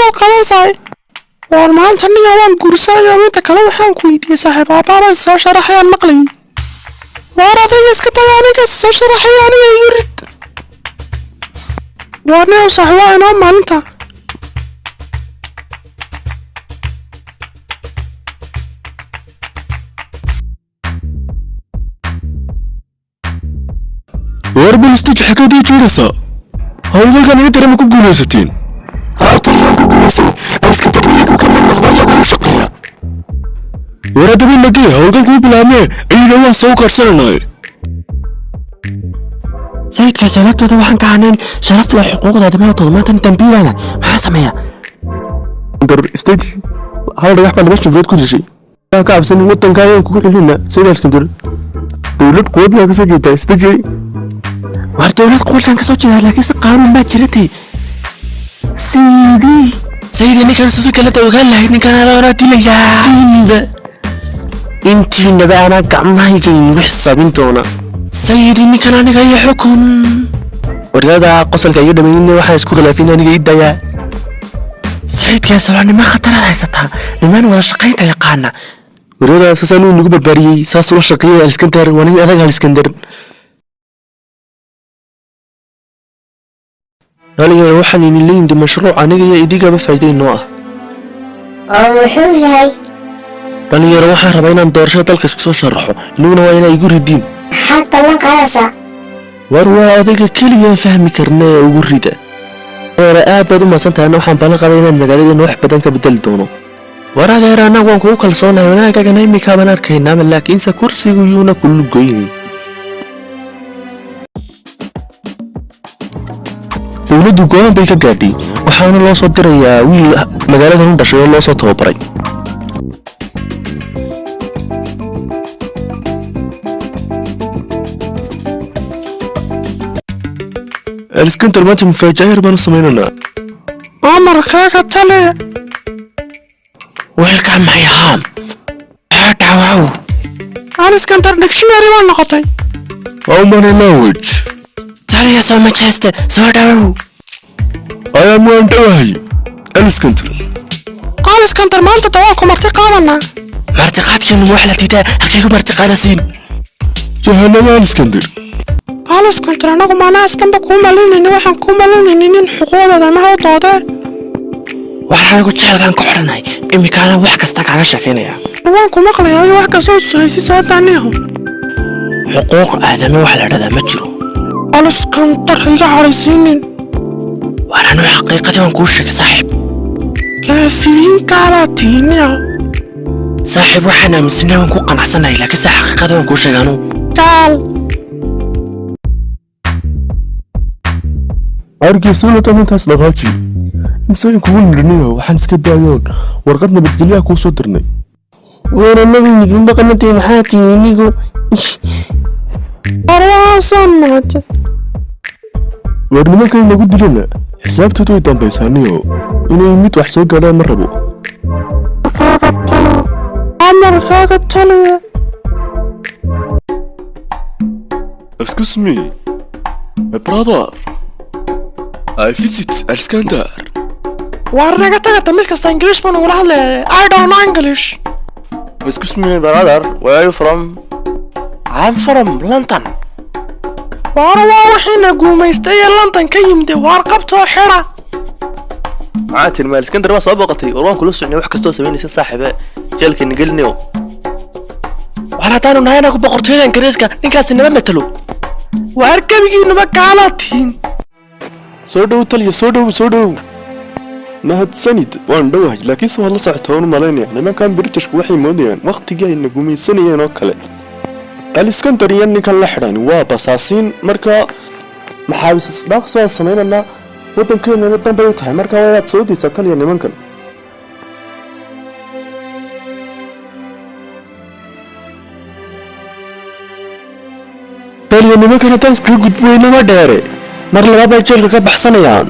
Baad qabanaysaa. Waan maanta niya waan guursanaya. Midda kale, waxaan ku weydiiyey, saaxiib, aabbaabay soo sharaxayaan maqlayay. Waar adiga iska taga, aniga soo sharaxaya, aniga igu rid. Waar niyow saaxiib, waa inoo maalinta. War balistij, xakaad ii jiiraysaa? Howlgalkan iga darama ku guulaysatiin. Haatan waan ku guulaysanay. Aliskandar iyagu ka mid noqda, iyagu u shaqeeya. War haddaba nagee, howlgalkuu bilaabmee, ciidan waan soo karsanaynay. Sayidkaas alaabtooda waxaan ka hanayn sharaf leh xuquuqda aadamaha toddobaatan dambiilana maxaa sameeya? Dar stage, hal dhagax baa laba shibrood ku dishay. Ka cabsan, wadanka ayaan kugu celinaa. Sayid Aliskandar, dowlad quwadlaa kasoo jeedaa stage. Waar dowlad quwadlaan kasoo jeedaa, laakiinse qaanuun baa jira tee. Sayidi, sayidi, ninkan sidoo kale da ogaan lahayd, ninkan anaa dilayaa. Diiniba intiinaba anaa gacmahayga iigu xisaabin doona. Sayidi, ninkan aniga iyo xukun. Waryada qosolka iga dhameeyna, waxaan isku khilaafin, aniga ii dayaa. Sayidkaas waa niman khataraad haysataa, niman wada shaqaynta yaqaana. Waryada saasaan uu nagu barbaariyey, saas ula shaqeeyay. Aliskandar waa nin adag. Aliskandar, dhalinyaro, waxaan idin leeyimid mashruuc aniga iyo idigaba faa'iido inoo ah. Oo muxuu yahay? Dhalinyaro, waxaan rabaa inaan doorashada dalka isku soo sharaxo, inaguna waa inaa igu ridiin. Maxaad ballan qaadaysaa? War waa odayga keliya fahmi karna ee ugu rida. Adeer, aad baad u mahadsan tahay. Anna waxaan ballan qaaday inaan magaaladeena wax badan ka bedeli doono. War adeer, annagu waan kugu kalsoonahay, wanaagaagana imikaabaan arkaynaaba, laakiinse kursigu yuuna kulu goynin. Dowladdu go-aan bay ka gaadhay, waxaana loo soo dirayaa wiil magaaladan u dhashay oo loo soo tababaray. Aliskandar, maanta mufaaja'a yar baan u samaynaynaa. Amarkaaga, tale. Welcome my home. Dhawow. Aliskandar, dictionary baa noqotay. How many language? Taliya, soo majeeste, soo dhawow. I am, waan dhowahay, Aliskandar. Aliskandar, maanta dawaa ku marti qaadanaa. Martiqaadkiinu wax la diidaa, halkay ku martiqaadasiin? Jahanaba, Aliskandar. Aliskandar, anagu maanahaas dhanba kuu malaynayni, waxaan kuu malaynaynin in xuquuqdooda maha u doodee. Waxaan anigu jeelkaan ku xidhanahay, imikaana wax kasta kaaga sheekaynaya. Waan ku maqlayaa, wax kastoo haysi soo daaniyaho. Xuquuq aadame wax la dhahdaa ma jiro. Aliskandar, ha iga cadhaysiinin. Waar anigu xaqiiqadii waan kuu sheegay, saaxiib. Kaafiriin gaalaa tiiniyaho. Saaxiib, waxaan aaminsanay waan ku qanacsanahay, laakiinse xaqiiqadii waan kuu sheegay anugu. Gaal. Argeysuulata intaas dhaqaaji imsooyin kugu nirinayo, waxaan iska daayoon warqad nabadgelyaha kuu soo dirnay. Waar anagu nigin dhaqanatay, maxaa tihi inigu? Arwaasaan noqotay. Waar nimankan nagu dilana, xisaabtoodu way dambaysaaniyo, inay mid wax soo gaadhaan ma rabo. Amarkaaga, taliya. Excuse me, my brother. I visit Alexander. Waar naga tagata, mid kasta English buu nagula hadlaya. I don't know English. Excuse me, brother. Where are you from? I'm from London. Waar waa wixiina guumaystay ee London ka yimid, waar qabtoo xidha. Maxaa tiri, ma Alexander waa soo booqatay? War waan kula socnay wax kastoo samaynaysa, saaxiibe, jeelka nigelinayo. Waar haddaanu nahay anagu boqortooyada Ingiriiska, ninkaasi nama matalo. Waar gebigiinuba gaalaa tihiin. Soo dhow, taliya, soo dhow, soo dhow. Mahadsanid, waan dhowahay, laakiinse waad la socotaa waan u malaynaya, nimankan Britishku waxay moodayaan wakhtigii ay na gumaysanayeen oo kale. Aliskandar iyo ninkan la xidhan waa basaasiin, marka maxaabiis isdhaafsi waan samaynaynaa, waddankeenana dan bay u tahay, marka waa inaad soo daysaa, taliya, nimankan. Taliya, nimankan haddaan iskaga gudboynama dheere, mar labaad bay jeelka ka baxsanayaan.